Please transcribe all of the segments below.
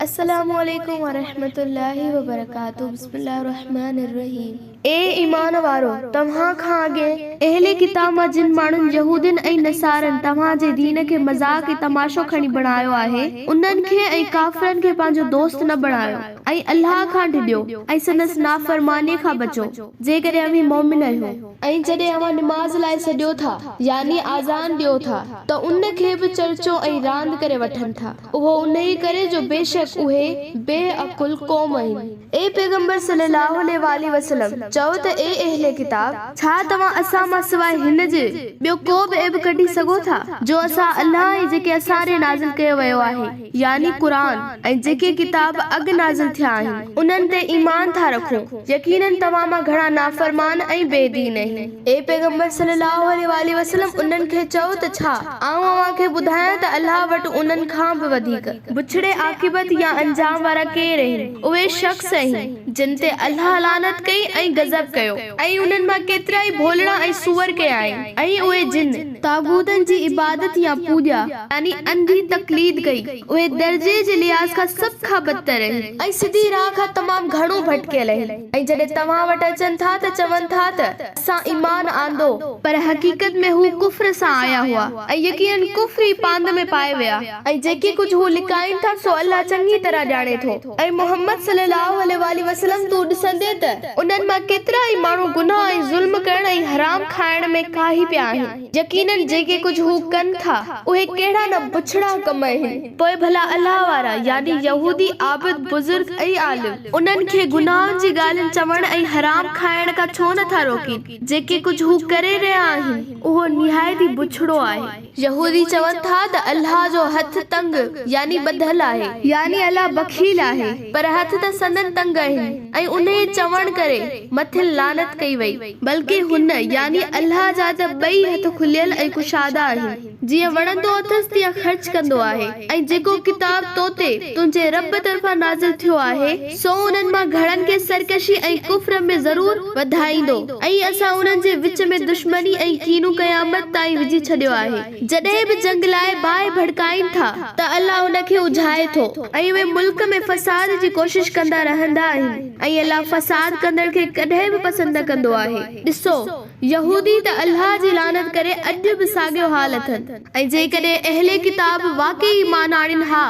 السلام عليڪم ورحمة الله وبرڪاته بسم الله الرحمن الرحيم اي ايمان وارو! توهان کان اڳين اهل ڪتاب مان جن ماڻهن يهودين ۽ نصارن توهان جي دين کي مذاق ۽ تماشو کڻي بڻايو آهي انهن کي ۽ ڪافرن کي پنهنجو دوست نه بڻايو ۽ الله کان ڊڄو ۽ سندس نافرماني کان بچو جيڪڏهن اوهين مؤمن آهيو. ۽ جڏهن اوهان نماز لاء سڏيو ٿا، يعني آذان ڏيو ٿا، ته ان کي به چرچو ۽ راند ڪري وٺن ٿا، اهو انهيء ڪري جو بيشڪ اهي بي عقل قوم آهن. اي پيغمبر صلّي اللّٰه عليه واٰله وسلّم! چئو ته اي اهل ڪتاب! ڇا توهان اسان مان سواء هن جي ٻيو ڪو به عيب ڪڍي سگهو ٿا، جو اسان الله ۽ جيڪي اسان ڏي نازل ڪيو ويو آهي، يعني قرآن، ۽ جيڪي ڪتاب اڳ نازل ٿيا آهن، انهن تي ايمان ٿا رکون، يقيناً توهان مان گهڻا نافرمان ۽ بي دين آهن. اي پيغمبر صلّي اللّٰه عليه واٰله وسلّم انهن کي چئو ته ڇا آئون اوهان کي ٻڌايان ته الله وٽ انهن کان به وڌيڪ بڇڙي عاقبت يا انجام وارا ڪير آهن؟ اهي شخص آهن، جن تي الله لعنت ڪئي ۽ غضب ڪيو ۽ انهن مان ڪيترائي ڀولڙا ۽ سوئر ڪيائين ۽ اهي جن طاغوتن جي عبادت يا پوڄا، يعني انڌي تقليد ڪئي، اهي درجي جي لحاظ کان سڀ کان بدتر آهن ۽ سڌي راهه کان تمام گهڻو ڀٽڪيل آهن ۽ جڏهن توهان وٽ اچن ٿا ته چون ٿا ته اسان ايمان آندو، پر حقيقت ۾ هو ڪفر سان آيا هئا ۽ يقيناً ڪفر ئي پاند ۾ پائي ويا ۽ جيڪي ڪجهه هو لڪائين ٿا سو الله چڱي طرح ڄاڻي ٿو. اي محمد صلّي اللّٰه عليه واٰله وسلّم! تون ڏسندين ته انهن مان ڪيترا ئي ماڻهو گناهه ۽ ظلم ڪرڻ ۽ حرام کائڻ ۾ ڪاهي پيا آهن. يقيناً جيڪي ڪجهه هو ڪن ٿا، اهي ڪهڙا نه بڇڙا ڪم آهن. پوء ڀلا الله وارا، يعني يهودي عابد، بزرگ ۽ عالم، انهن کي گناهن جي ڳالهين چوڻ ۽ حرام کائڻ کان ڇو نه ٿا روڪين؟ جيڪي ڪجهه هو ڪري رهيا آهن، اهو نهايت ئي بڇڙو آهي. يهودي چون ٿا ته الله جو هٿ تنگ يعني ٻڌل آهي. يعني الله بخيل آهي، پر هٿ ته سندن تنگ آهن ۽ انهيء چوڻ ڪري مٿن لعنت ڪئي وئي. بلڪه هن يعني الله جا ته ٻئي هٿ کليل ۽ ڪشادا آهن، جيئن وڻندو اٿس تيئن خرچ ڪندو آهي ۽ جيڪو ڪتاب تو تي تنهنجي رب طرفان نازل ٿيو آهي، سو انهن مان گهڻن کي سرڪشي ۽ ڪفر ۾ ضرور وڌائيندو ۽ اسان انهن جي وچ ۾ دشمني ۽ ڪينو قيامت تائين وجهي ڇڏيو آهي. جڏهن به جنگ لاء باهه ڀڙڪائين ٿا ته الله ان کي اجهائي ٿو ۽ اهي ملڪ ۾ فساد جي ڪوشش ڪندا رهندا آهن ۽ الله فساد ڪندڙ کي ڪڏهن به پسند نه ڪندو آهي. ڏسو! يهودي ته الله جي لعنت ڪري اڄ به ساڳيو حال اٿن. ۽ جيڪڏهن اهل ڪتاب واقعي ايمان آڻين ها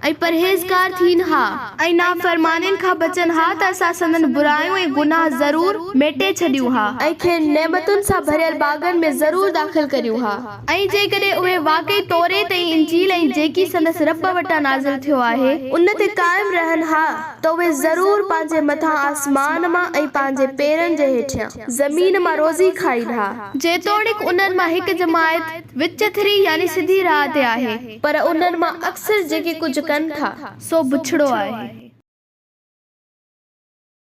۽ پرهيزگار ٿين ها. ۽ نافرمانين کان بچن ها ته اسان سندن برايون ۽ گناهه ضرور ميٽي ڇڏيون ها. ۽ کين نعمتن سان ڀريل باغن ۾ ضرور داخل ڪريون ها. ۽ جيڪڏهن اهي واقعي توريت ۽ انجيل ۽ جيڪي سندس رب وٽان نازل ٿيو آهي ان تي قائم رهن ها ته اهي ضرور پنهنجي مٿان آسمان مان ۽ پنهنجي پيرن جي هيٺيان. زمين مان روزي کائين ها. جيتوڻيڪ انهن مان هڪ جماعت وچٿري يعني سڌي راهه تي آهي، پر انهن مان اڪثر جيڪي ڪجهه ڪن ٿا، سو بڇڙو آهي.